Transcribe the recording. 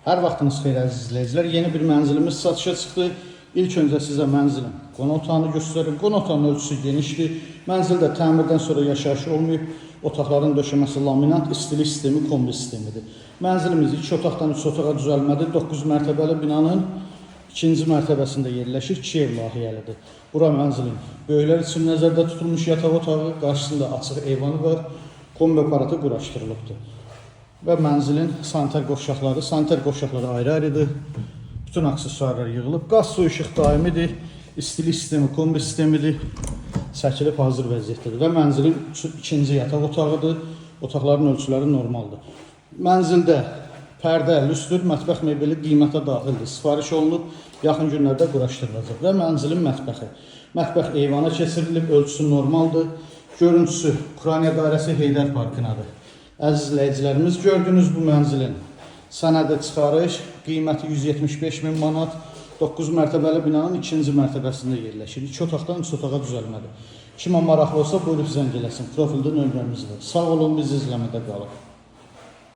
Hər vaxtınız xeyir, əziz izləyicilər. Yeni bir mənzilimiz satışa çıxdı. İlk öncə sizə mənzilin qonaq otağını göstərim. Qonaq otağının ölçüsü genişdir. Mənzildə təmirdən sonra yaşayış olmayıb. Otaqların döşəməsi laminat, istilik sistemi kombi sistemidir. Mənzilimiz 2 otaqdan 3 otağa düzəlmədir. 9 mərtəbəli binanın ikinci mərtəbəsində yerləşir. 2 ev layihəlidir. Bura mənzilin böyüklər üçün nəzərdə tutulmuş yataq otağı, qarşısında açıq eyvanı var. Kombi aparatı quraşdırılıbdır. Və mənzilin sanitar qovşaqları, sanitar qovşaqları ayrı-ayrıdır. Bütün aksesuarlar yığılıb. Qaz, su, işıq daimidir. İstilik sistemi, kombi sistemidir. Çəkilib hazır vəziyyətdədir və mənzilin ikinci yataq otağıdır. Otaqların ölçüləri normaldır. Mənzildə pərdə, lüstr, mətbəx mebeli qiymətə daxildir. Sifariş olunub, yaxın günlərdə quraşdırılacaq və mənzilin mətbəxi. Mətbəx eyvana keçirilib, ölçüsü normaldır. Görüntüsü Quraniya Dairəsi Heydər Parkınadır. Əziz izləyicilərimiz, gördüyünüz bu mənzilin sənədi çıxarış, qiyməti 175 min manat, 9 mərtəbəli binanın ikinci mərtəbəsində yerləşir. 2 otaqdan 3 otağa düzəlmədir. Kimə maraqlı olsa buyurub zəng eləsin. Profildə nömrəmiz var. Sağ olun, bizi izləmədə qalın.